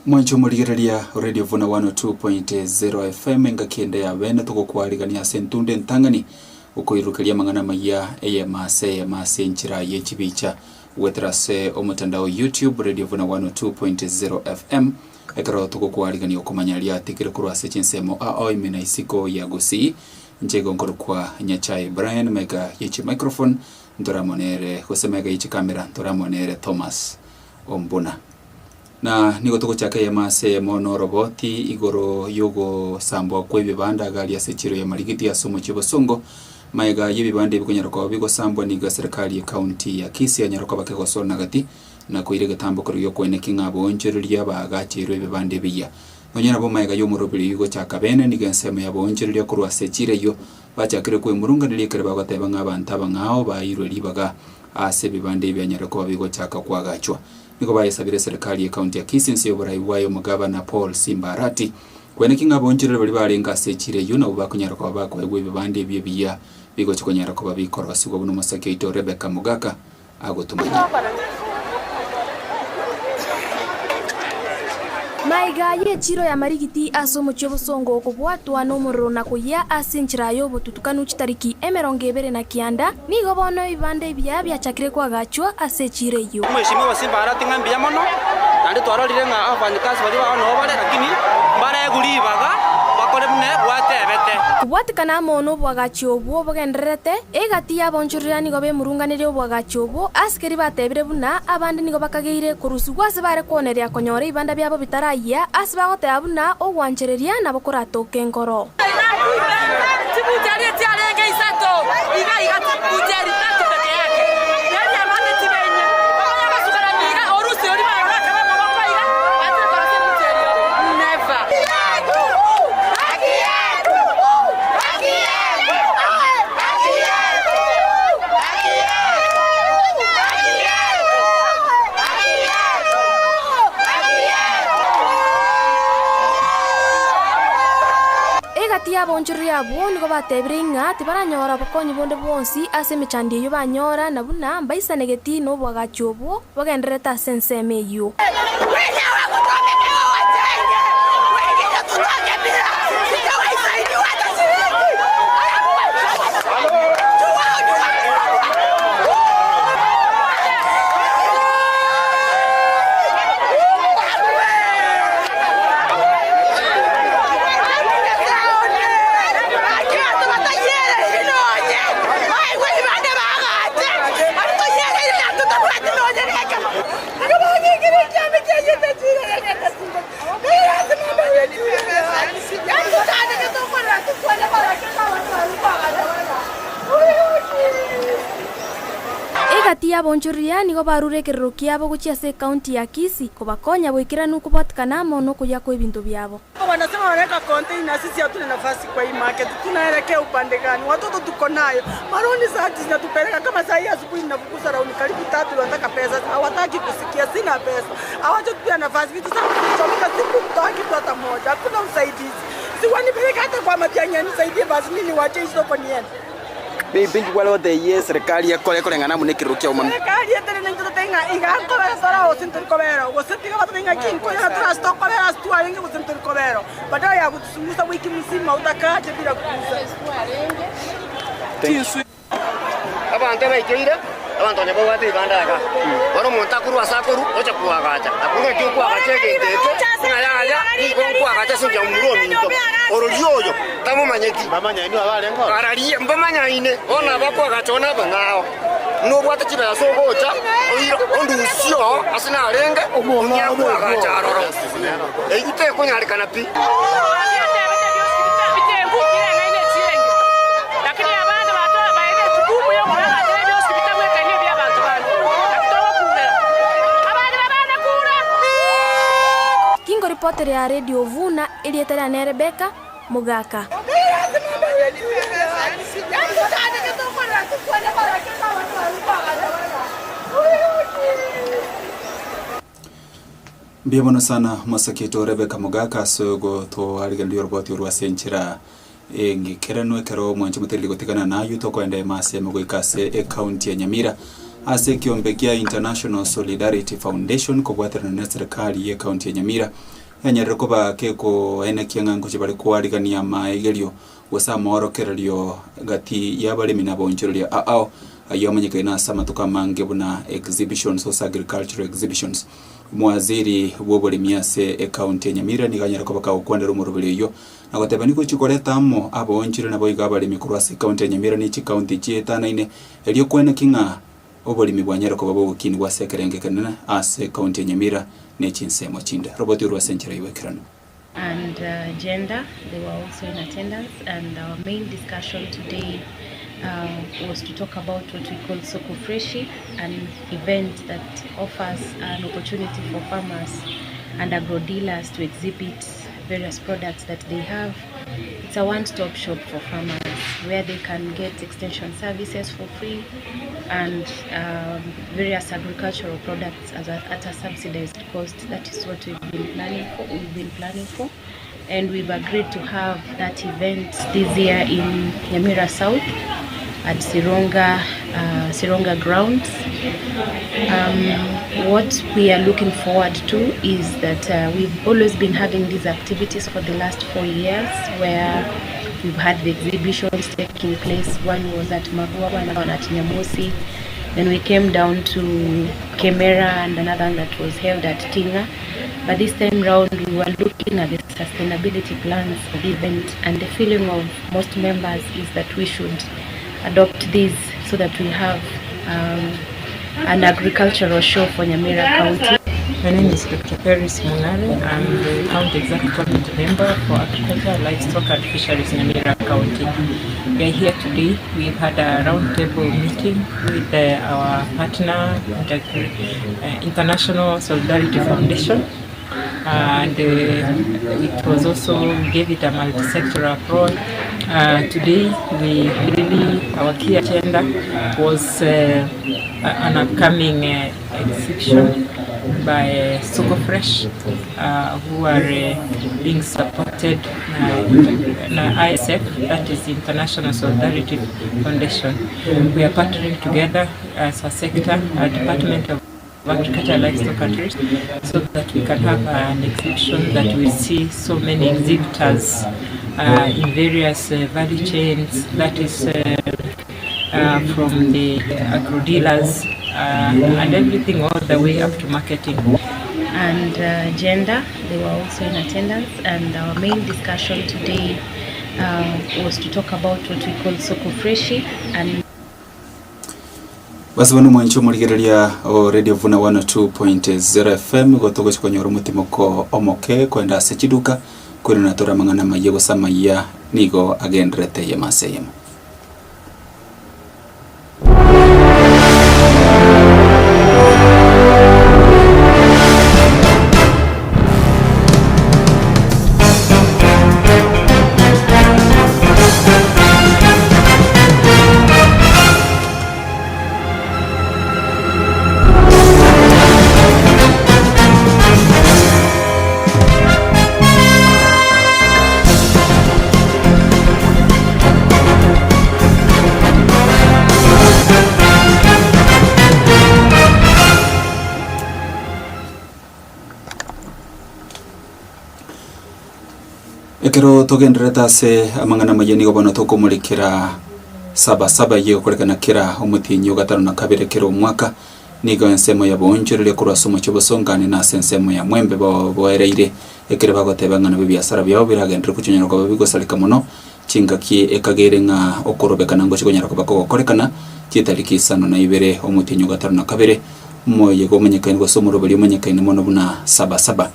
Mwanche omorigereria Radio Vuna 102.0 FM engaki ende ya bene togokwarigania ase entunda entang'ani okoirukeria amang'ana amayia eyemo ase eyemo ase enchera ye chibicha goetera ase omotandao YouTube Radio Vuna 102.0 FM ekero togokwarigania okomanya riatigire korwa ase chinsemo ao ime na isiko ya Gusii inche igo nkorokwa Nyachae Brian mega ye chimicrophone ntoramonere gose mega ye chikamera ntoramonere Thomas Ombuna. Na nigo togochaka eyemo ase eyemo noroboti igoro y'ogosambwa kw'ebibanda gari ase echiro ya Marigiti ase omochie o Bosongo. Magega y'ebibanda ebi konyara koba bigosambwa nigo eserekari y'ecounty ya Kisii yanyara koba kegosona gati na koira egetambo keria gi'okoenekia ng'a abaonchoreria baagacheirwe ebibanda ebiya. Nonya nabo magega y'omoroberi oyio gochaka bene nigo ensemo y'abaonchoreria korwa ase echiro eyio bachakire kwemurunganeria ekero bagoteba ng'a abanto abang'ao baeirwe ribaga ase ebibanda ebi bianyare koba bigochaka koagachwa. Nigo bayesabire eserekari y'ecounty ya Kisii inse y'oborai bwaye omogabana Paul Simba Arati koeneki ng'a abaonchoreri baria barenge ase echiro eyio nabwo bakonyara koba bakoegwa ebibanda ebio ebiya bigochia konyara koba bikorosigwa buna omosake oito Rebecca Mogaka agotomanya. Maiga y'echiro ya Marigiti ase omochie obosongo okobwatwa nomorero na koyia ase enchera y'obotutukanu chitariki 29, Nigo bono ebibanda ebiya biachakire koagachwa ase echiiro eyio. Omweshimiwa Simba Arati ng'a mbuya mono, naende twarorire ng'a abafanyikazi baria bao noo bare, lakini mbaregwe ribaga bakore buna gwatebete. Kobwatekana amo noboagachi obwo bogendererete, egati y'abaonchoreria nigo bemurunganeria oboagachi obwo, ase keria batebire buna abande nigo bakageire korusigwa ase bare kwoneria konyora ebibanda biabo bitarayia, ase bagoteba buna ogwanchereria nabo koratoke enkoro. Chibuchari echiarenge isato, iga iga chibuchari tatu peke yake, neriamate chibe inye. Okonya gosukerania iga, orusie oria barora akaba amaboko iga, achire korosia ebucheri oro. Never. Egati y'abaonchoreria abwo nigo batebire ng'a tibaranyora obokonyi bonde bwonsi ase emechando eyio banyora, na buna mbaisanegeti noboagachi obwo bogendererete ase ensemo eyio. Egati y'abaonchoreria nigo barure ekerero kiabo gochia ase ekaunti ya Kisii kobakonya boikeranu kobwatikana amo nokoyia kw'ebinto biabo. Wanasema wanaweka container, sisi hatuna nafasi kwa hii market. Tunaelekea upande gani? Watoto tuko nayo maroni saa zinatupeleka kama saa hii asubuhi ninafukuza rauni karibu tatu, wanataka pesa, hawataki kusikia, sina pesa, hawajatupea nafasi. Vitu zangu zilichomeka, sikutoa kitu hata moja, hakuna usaidizi. Si wanipeleka hata kwa Matiang'i anisaidie basi, mimi niwache hii soko niende. Binki gware gotebia eserekari ekore koreng'ana amo nekerero kia omwami. Serikali etere ninche totebe ng'a iga nkobera tore gose ntori kobera gose tiga batotebie ng'a ki nkoyora tore ase tokobera ase twarenge gose ntori kobera badala ya kutusungusa wiki mzima utakaaje bila kuuza. Abanto abaikeire, abanto onye babwate ebibanda iga, bono omonto akorwa ase akorwa, ocha koagacha. Nakwo ng'aki okoagacha egento eke, ng'a yaya, nigo nkoagacha ase enchera momura ominto, ororia oyo tamomanyeti. Araria, mbamanyaine, bono abakoagacha one abang'ao. Nobwate chibesa ogocha, oira ondusie. Bosio oo ase narenge, ong'ea koagacha aroro. Eyio tekonyarekana pi. Kingoripoteria ya Radio Vuna, erieta riane Rebecca Mogaka. Mbuya mono sana mosakito Rebecca Mogaka ase ogotoarigereria oroboti orwo ase enchera eng'ikeranwa ekero omwanchi motereri gotigana naywo tokoenda ime ase ime goika ase ecounty ya Nyamira ase ekiombe kia International Solidarity Foundation kobwaterana na eserekari ye county ya Nyamira Yanyarire koba kekoenekia ng'a ngochia bare koarigania amaegerio gose amoorokererio gati y'abaremi na abaonchoreria ao ayio amanyekaine ase amatuko amange buna exhibitions gose agricultural exhibitions. Omowaziri bw'oboremi ase ecounty ya Nyamira nigo anyare koba kagokwanera omoroberi oyio na goteba nigo ochia koreta amo abaonchoreria naboigo abaremi korwa ase ecounty ya Nyamira ne chicounty chietanaine erio koenekia ng'a Oboremi bwanyare koba bogokinigwa ase ekerengo ekenene ase ekaunti ya Nyamira ne chinsemo chinde. Roboti orwe ase enchera y'oboikeranu. And gender they were also in attendance and our main discussion today uh, was to talk about what we call Soko Freshi, an event that offers an opportunity for farmers and agro dealers to exhibit various products that they have. It's a one-stop shop for farmers where they can get extension services for free and um, various agricultural products as a, at a subsidized cost. That is what we've been planning for. We've been planning for, and we've agreed to have that event this year in Nyamira South at Sironga, uh, Sironga grounds. Um, what we are looking forward to is that uh, we've always been having these activities for the last four years where we've had the exhibitions taking place. One was at Magua, another one at Nyamusi. Then we came down to Kemera and another one that was held at Tinga. But this time round, we were looking at the sustainability plans of the event, and the feeling of most members is that we should adopt this so that we have um, an agricultural show for Nyamira County. My name is Dr. Peris Munare. I'm the County Executive Committee member for Agriculture, Livestock and Fisheries in Nyamira County. We are here today. We've had a roundtable meeting with uh, our partner, uh, International Solidarity Foundation, and uh, it was also gave it a multi-sectoral approach. Uh, today, we really, our key agenda was uh, an upcoming uh, exhibition by Soko Fresh, uh, who are uh, being supported by ISF, that is International Solidarity Foundation. We are partnering together as a sector, a Department of Agriculture, Livestock and Fisheries, so that we can have an exhibition that will see so many exhibitors uh, in various uh, value chains, that is uh, uh, from the agro dealers uh, and everything all the way up to marketing. And uh, gender, they were also in attendance and our main discussion today uh, was to talk about what we call Soko Freshi and Basi bono mwanche omorigereria o Radio Vuna 102.0 FM igo togochia konyora omotimoko omoke koenda ase chiduka korende tore amang'ana amayia gose amayia nigo agendererete eyemo ase eyemo. Ekero togendererete ase amang'ana amayia nigo bono tokomorekera Sabasaba eyio egokorekana kera omotienyi o gatano na kabere kera omwaka, nigo ensemo ya boonchoreria korwa ase omochie o Bosongani na ase ensemo ya Mwembe boereire, ekero bagoteba ng'a nabo ebiasara biabo biragenderere gochonyora koba bigosareka mono, chingaki ekageire ng'a okorobekana ngochia konyara koba kogokorekana chitariki isano na ibere omotienyi o gatano na kabere. Omoyega omonyekaine gose omoroberi omonyekaine mono buna Saba Saba.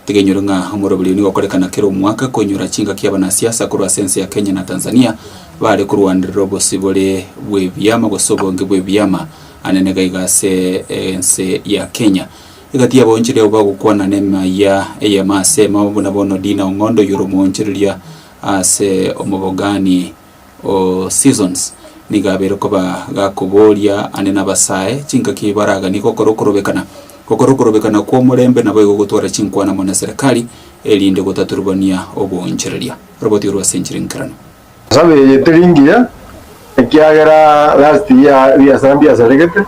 Tiga inyore ng'a omoroberi oyo nigo okorekana kera omwaka koinyora chingaki abanasiasa korwa ase ense ya Kenya na Tanzania bare korwanerera obosibore bw'ebiama gose obonge bw'ebiama anene gaiga ase ense ya Kenya. Egati y'abaonchoreria abwo bagokwana nemaiya eyemo ase emo buna bono Dina Ong'ondo oyore omoonchoreria ase omobogani o Seasons nigo abeire koba gakoboria ande nabasae chingaki baraganie gokora okorobekana. Gokora okorobekana kw'omorembe naboigo gotwara chinkwana amo neserekari erinde gotaturubania oboonchoreria. Roboti orwo ase enchera enkeranu. Esabu eye teri ngiya, ekiagera last year ebiasara mbiasaregete,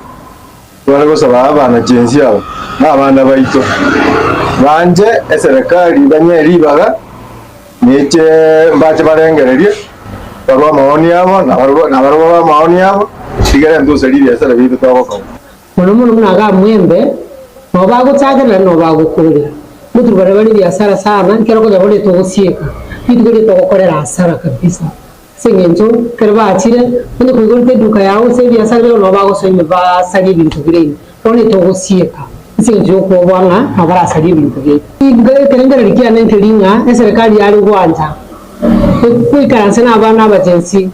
tware gosaba abana chensi aba, na abana baito, banche eserekari banyee ribaga, neche mbache barengererie, barwe amaoni abo, na barobwo na barobwo babe amaoni abo, tigere ntosarie ebiasara biaito twagokora. Mono mono buna iga mwembe, nabo bagochakerera nabo bagokorera. Ngoturwa baria bare ebiasara sana, ekero konya borete ogosieka, rituko riria togokorera hasara kabisa. Ase eng'encho ekero bachire, onye koigorete eduka yao gose ebiasara biao nabo bagosoa ime basarie ebinto bire ime. Bono etogosieka ase eng'encho yokoboa ng'a nabo barasarie ebinto biaito. Ekerengererio kiane nkeri ng'a eserekari yare gwancha goikaransa na abana abagensi.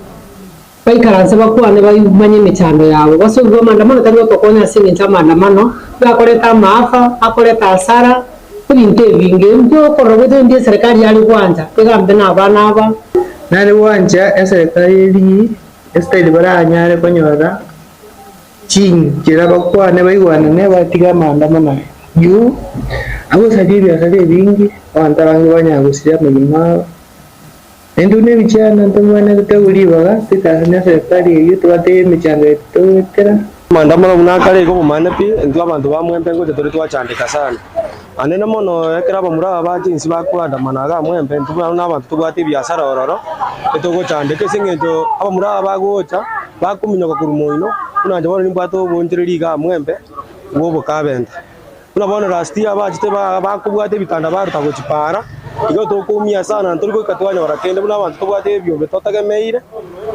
Baikaranse bakwane baimanye emechando yabo, basoigwe amaandamano tari gotokonya ase engencho y'amaandamano nigo akoreta amaafa, akoreta hasara, ebinto ebinge. Intwe okorora gwaito intwe eserekari yare gwancha egambe na abana aba. Nare gwancha eserekari erigie esitairi baranyare konyora chinchera bakwane baigwanane batige amaandamano aya. Juu agosaria ebiasara ebinge, abanto abange banyara gosiria amagima abo. Naintwe buna ebichana ntobwenerete toegwe ribaga toikaranse neserikari eyio tobatebie emechando yaito togoetera. Maandamano buna akare igo bomane pi, intwe abanto ba Mwembe ngocha tore twachandeka sana. Anene mono ekero abamura aba ba chinsi bakoandamana igaa Mwembe, intwe buna nabanto tobwate ebiasara ororo, etogochandeka ase eng'encho abamura aba bagocha, bakominyoka korwa moino, buna inche bono nimbwate obonchereri igaa Mwembe, bwa obokabenta. Buna bono last year abachete bakobwata ebitanda baruta gochia para, igo tokoumia sana na tori goika twanyora kende buna abanto tobwate ebiombe totegemeire,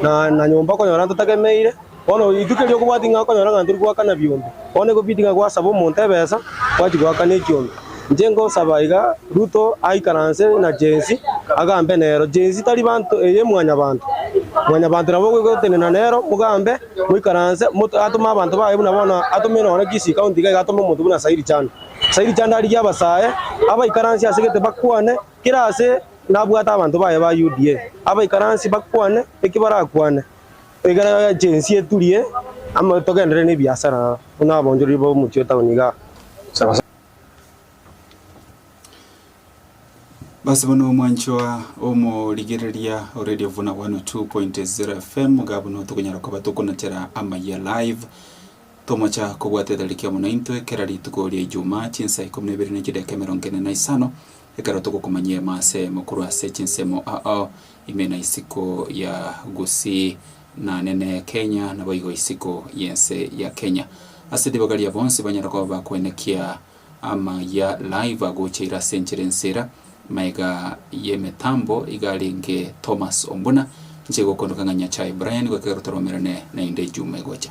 na na nyomba okonyora ntotegemeire, bono rituko erio okobwati ng'a okonyora ng'a ntori goakana biombe, bono ekobidi ng'a gwasaba omonto ebesa, gwachia goakana ekiombe. Inche ngosaba iga Ruto aikaranse na Gen Z, agambe nero. Gen Z tari banto eye mwanyabanto, mwanyabanto nabo ogotenena nero mogambe. Moikaranse, atome abanto baye buna bono atome nonya Kisii County iga iga atome omonto buna Sairi Chanda. Sairi Chanda arigie abasae, abaikaranse ase gete bakwane, kera ase nabwate abanto baye ba UDA, abaikaranse bakwane eki barakwane, egere chensi eturie amo togenderere na ebiasara buna abonchoreri ba omochie o town igaa. Basi bono omwanchwa omorigereria o Radio Vuna 102.0 FM iga buna tokonyara koba tokonachera amayia live tomocha kobwata etariki amo naintwe kera rituko ria Ijumaa chinsa ikomi na ibere ne chidakika emerongo ene na isano ekero togokomanyia ase korwa ase chinsemo ao ime na isiko ya Gusii na nene Kenya naboigo isiko y'ense ya Kenya. Ase ribaga ria bonsi banyare koba bakoenekia Amaya live agocheire ase enchera ensera, magega y'emetambo iga arenge Thomas Ombuna, inche gokondoka ng'a Nyachae Brian goika ekero toromerane naende ejuma egocha.